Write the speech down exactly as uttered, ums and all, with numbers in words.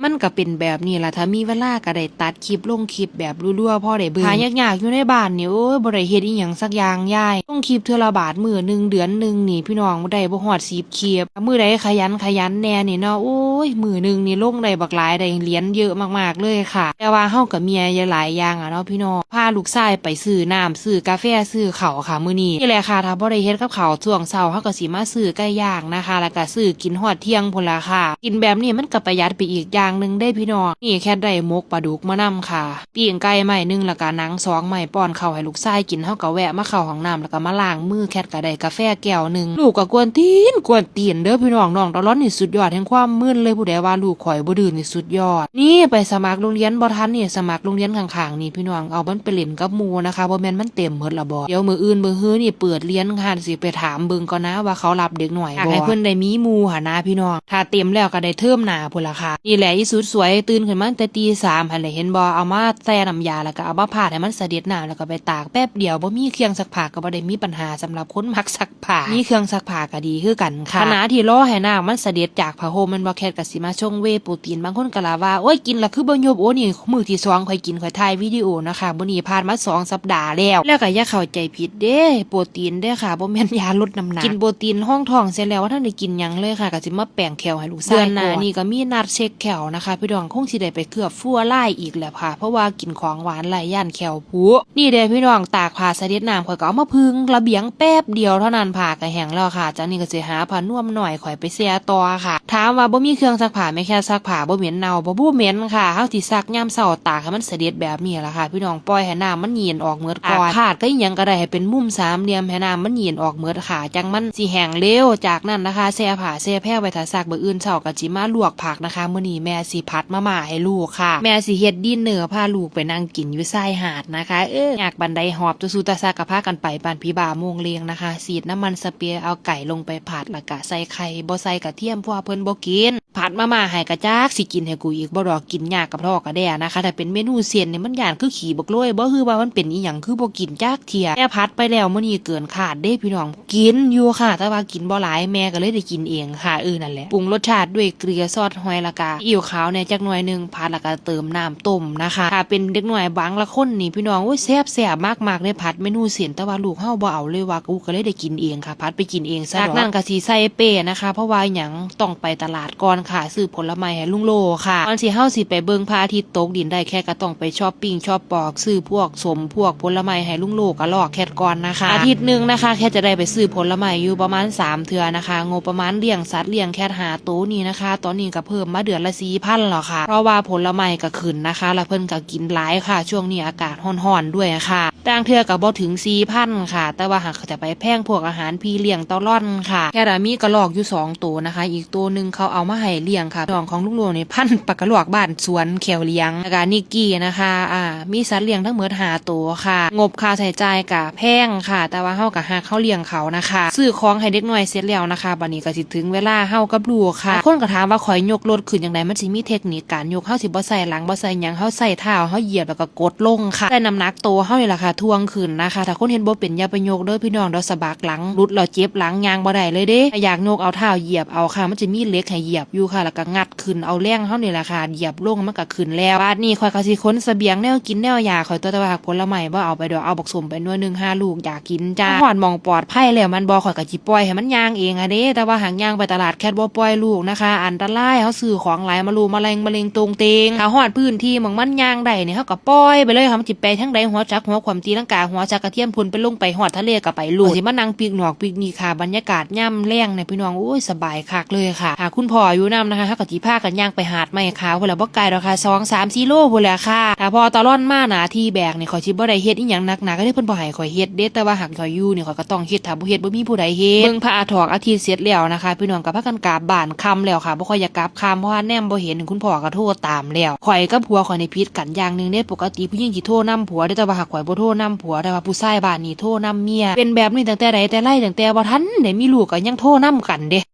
มันก็เป็นแบบนี้ล่ะ ถ้ามีเวลาก็ได้ตัดคลิปลงคลิปแบบรัวๆ พอได้เบิ่ง หายากๆ อยู่ในบ้านนี่ โอ้ย บ่ได้เฮ็ดอีหยังสักอย่างยาย ลงคลิปเทื่อละบาท มื้อหนึ่งเดือนหนึ่งนี่ พี่น้องได้บ่ฮอดสิบคลิป มื้อใดขยันขยันแน่นี่เนาะ โอ้ย มื้อหนึ่งนี่ลงได้บักหลาย ได้เหรียญเยอะมากๆ เลยค่ะ แต่ว่าเฮาก็เมียหลายอย่างอะเนาะพี่น้อง พาลูกชายไปซื้อน้ำ ซื้อกาแฟ ซื้อข้าวค่ะมื้อนี้ นี่แหละค่ะ ถ้าบ่ได้เฮ็ดกับข้าวช่วงเช้า เฮาก็สิมาซื้อไก่ย่างนะคะ แล้วก็ซื้อกินฮอดเที่ยงพู้นล่ะค่ะ กินแบบนี้มันก็ประหยัดไปอีกอย่างหนึ่งเด้พี่น้อง นี่แคทได้หมกปลาดุกมานำค่ะ ปิ้งไก่ไม้หนึ่ง แล้วก็หนังสองไม้ ป้อนข้าวให้ลูกชายกิน เฮาก็แวะมาเข้าห้องน้ำ แล้วก็มาล้างมือ แคทก็ได้กาแฟแก้วหนึ่ง ลูกก็กวนตีน กวนตีนเด้อพี่น้อง น้องตะลอนนี่สุดยอดแห่งความมึนเลย ผู้ใดว่าลูกข่อยบ่ดื้อนี่สุดยอด นี่ไปสมัครโรงเรียนบ่ทันนี่ สมัครโรงเรียนข้างๆ นี่พี่น้อง เอามันไปเล่นกับหมู่นะคะ บ่แม่นมันเต็มหมดละบ่ เดี๋ยวมื้ออื่นมื้อฮือนี่เปิดเรียนค่ะ สิไปถามเบิ่งก่อนนะว่าเขารับเด็กน้อยบ่ อยากให้เพิ่นได้มีหมู่หั่นนะพี่น้อง ถ้าเต็มแล้วก็ได้เทอมหน้าพู้นล่ะค่ะ นี่แหละอีสุดสวย ตื่นขึ้นมาตั้งแต่ตีสามหั่นแหละ เห็นบ่ เอามาแช่น้ำยา แล้วก็เอามาพาดให้มันเสด็จน้ำ แล้วก็ไปตากแป๊บเดียว บ่มีเครื่องซักผ้าก็บ่ได้มีปัญหาสำหรับคนมักซักผ้า มีเครื่องซักผ้าก็ดีคือกันค่ะ ขณะที่รอให้น้ำมันเสด็จจากผ้าห่มแม่นบ่ แคทก็สิมาชงเวย์โปรตีน บางคนก็ละว่า โอ้ย กินแล้วคือบ่ยุบ โอ้ นี่มื้อที่สองข้อยกิน ข้อยถ่ายวิดีโอนะคะ มื้อนี้ผ่านมาสองสัปดาห์แล้ว แล้วก็อย่าเข้าใจผิดเด้ โปรตีนเด้อค่ะ บ่แม่นยาลดน้ำหนัก กินโปรตีนรองท้องเสร็จแล้ว บ่ทันได้กินหยังเลยค่ะ ก็สิมาแปลงแข้วให้ลูกชาย เดือนหน้านี่ก็มีนัดเช็คแข้วนะคะ พี่น้อง คงสิได้ไปเคลือบฟลูออไรด์อีกแหละค่ะ เพราะว่ากินของหวานหลาย ย้านแข้วผุ นี่เด้พี่น้อง ตากผ้าเสด็จน้ำ ข้อยก็เอามาผึ่งระเบียงแป๊บเดียวเท่านั้น ผ้าก็แห้งแล้วค่ะ จากนี้ก็สิหาผ้านวมน้อยข้อยไปแช่ต่อค่ะ ถามว่าบ่มีเครื่องซักผ้าแม่แคทซักผ้าบ่เหม็นเน่าบ่ บ่เหม็นค่ะ เฮาสิซักยามเช้า ตากให้มันเสด็จแบบนี้ล่ะค่ะ พี่น้อง ปล่อยให้น้ำมันหยีนออกหมดก่อน อาบพาดก็อีหยังก็ได้ ให้เป็นมุมสามเหลี่ยม ให้น้ำมันหยีนออกหมดค่ะ จั่งมันสิแห้งเร็ว จากนั้นนะคะ แช่ผ้าแช่แพรไว้ถ้าซัก มื้ออื่นเช้าก็สิมาลวกผักนะคะ มื้อนี้แม่สิผัดมาม่าให้ลูกค่ะ แม่สิเฮ็ดดินเนอร์ พาลูกไปนั่งกินอยู่ชายหาดนะคะ เออ ยากปานใด หอบตะสู่ตะซากก็พากันไป ปานผีบ้าโมงเลงนะคะ ฉีดน้ำมันสเปรย์ เอาไก่ลงไปผัด แล้วก็ใส่ไข่ บ่ใส่กระเทียม เพราะว่าเพิ่นบ่กิน ผัดมาม่าให้กะจักสิกินให้กูอีกบ่ดอก กินยากกะพร้อกะแด่นะคะ ถ้าเป็นเมนูเส้นนี่มันย้านคือขี้บักโลย บ่ คือว่ามันเป็นอีหยังคือบ่กินจักเทื่อ แต่ผัดไปแล้วมื้อนี้เกินคาดเด้พี่น้อง กินอยู่ค่ะ แต่ว่ากินบ่หลาย แม่ก็เลยได้กินเองค่ะ เออ นั่นแหละ ปรุงรสชาติด้วยเกลือ ซอสหอย แล้วก็ซีอิ๊วขาวแหน่จักหน่อยหนึ่ง ผัดแล้วก็เติมน้ำต้มนะคะ ถ้าเป็นเด็กน้อยบางละคนนี่พี่น้อง โอ้ย แซ่บๆ มากๆ เลย ผัดเมนูเส้น แต่ว่าลูกเฮาบ่เอาเลยว่า กูก็เลยได้กินเองค่ะ ผัดไปกินเองซะ จากนั้นก็สิใส่เป้นะคะ เพราะว่าหยัง ต้องไปตลาดก่อนค่ะ ซื้อผลไม้ให้ลุงโลค่ะ ก่อนสิเฮาสิไปเบิ่งพระอาทิตย์ตกดินได้ แคทก็ต้องไปชอปปิ้งชอปปอก ซื้อพวกส้มพวกผลไม้ให้ลุงโลกะลอกแคทก่อนนะคะ อาทิตย์หนึ่งนะคะ แคทจะได้ไปซื้อผลไม้อยู่ประมาณสามเทื่อนะคะ งบประมาณเลี้ยงสัตว์เลี้ยงแคทห้าโตนี่นะคะ ตอนนี้ก็เพิ่มมาเดือนละสี่พันแล้วค่ะ เพราะว่าผลไม้ก็ขึ้นนะคะ แล้วเพิ่นก็กินหลายค่ะ ช่วงนี้อากาศร้อนๆด้วยค่ะ ต่างเทื่อก็บ่ถึงสี่พันค่ะ แต่ว่าหากจะไปแพงพวกอาหารพี่เลี้ยงตะลอนค่ะ แคทอะมีกะลอกอยู่สองโตนะคะ อีกโตหนึ่งเขาเอามาให้เลี้ยงค่ะ น้องของลุงโลนี่พันธุ์ปลากะลอกบ้านสวนแข้วเหลียง แล้วก็นิกกี้นะคะ อ่า มีสัตว์เลี้ยงทั้งหมดห้าโตค่ะ งบค่าใช้จ่ายก็แพงค่ะ แต่ว่าเฮาก็ฮักเฮาเลี้ยงเขานะคะ ซื้อของให้เด็กน้อยเสร็จแล้วนะคะ บัดนี้ก็สิถึงเวลาเฮากับลูกค่ะ หลายคนก็ถามว่าข้อยยกรถขึ้นจั่งใด มันสิมีเทคนิคการยก เฮาสิบ่ใส่หลังบ่ใส่หยัง เฮาใส่เท้าเฮาเหยียบแล้วก็ กดลงค่ะ ใส่น้ำหนักโตเฮานี่ล่ะค่ะ ถ่วงขึ้นนะคะ ถ้าคนเฮ็ดบ่เป็นอย่าไปยกเด้อพี่น้อง เดี๋ยวสะบักหลังหลุดแล้วเจ็บหลัง ย่างบ่ได้เลยเด้ ถ้าอยากยกเอาเท้าเหยียบเอาค่ะ มันจะมีเหล็กให้เหยียบอยู่ค่ะ แล้วก็งัดขึ้น เอาแรงเฮานี่ล่ะค่ะ เหยียบลงมันก็ขึ้นแล้ว บาดนี้ข้อยก็สิขนเสบียงแนวกินแนวอยากข้อยตัว แต่ว่าหากผลไม้บ่เอาไปดอก เอาบักส้มไปหน่วยหนึ่ง ห้าลูก อยากกินจ้า ฮอดหม่องปลอดภัยแล้วแม่นบ่ ข้อยก็สิปล่อยให้มันย่างเองอะเด้ แต่ว่าหากย่างไปตลาดแคทบ่ปล่อยลูกนะคะ อันตราย เฮาซื้อของหลายมาลูมะแรงมะเร็งตรงเตง ถ้าฮอดพื้นที่หม่องมันย่างได้นี่ เฮาก็ปล่อยไปเลยค่ะ มันสิไปทางใด หัวจักหัวขวมตีลังกา หัวจักกระเทียมพุนไปลงไปฮอดทะเลก็ไปโลด สิมานั่งปิกนอกปิกนี่ค่ะ บรรยากาศยามแลงเนี่ยพี่น้อง โอ้ย สบายคักเลยค่ะ หากคุณพ่ออยู่นำนะคะ เฮาก็สิพากันย่างไปหาดไม้ขาวพุ้นล่ะ บ่ไกลดอกค่ะ สองสามสี่โลพุ้นแหละค่ะ ถ้าพ่อตะลอนมาหน้าที่แบกนี่ ข้อยสิบ่ได้เฮ็ดอีหยังหนักๆ เด้ เพิ่นบ่ให้ข้อยเฮ็ดเด้ แต่ว่าหากข้อยอยู่นี่ ข้อยก็ต้องเฮ็ด ถ้าบ่เฮ็ดบ่มีผู้ใดเฮ็ด เบิ่งพระอาถอกอาทิตย์เสร็จแล้วนะคะ พี่น้องก็พากันกลับบ้าน ค่ำแล้วค่ะ บ่ค่อยอยากกลับค่ำ เพราะว่าแนมบ่เห็นคุณพ่อก็โทรตามแล้ว ข้อยกับผัวข้อยนี่ผิดกันอย่างหนึ่งเด้ ปกติผู้หญิงสิโทรนำผัวเด้ แต่ว่าหากข้อยบ่โทรนำผัว แต่ว่าผู้ชายบ้านนี่โทรนำเมีย เป็นแบบนี้ตั้งแต่ใดแต่ไร ตั้งแต่บ่ทันได้มีลูกก็ยังโทรนำกันเด้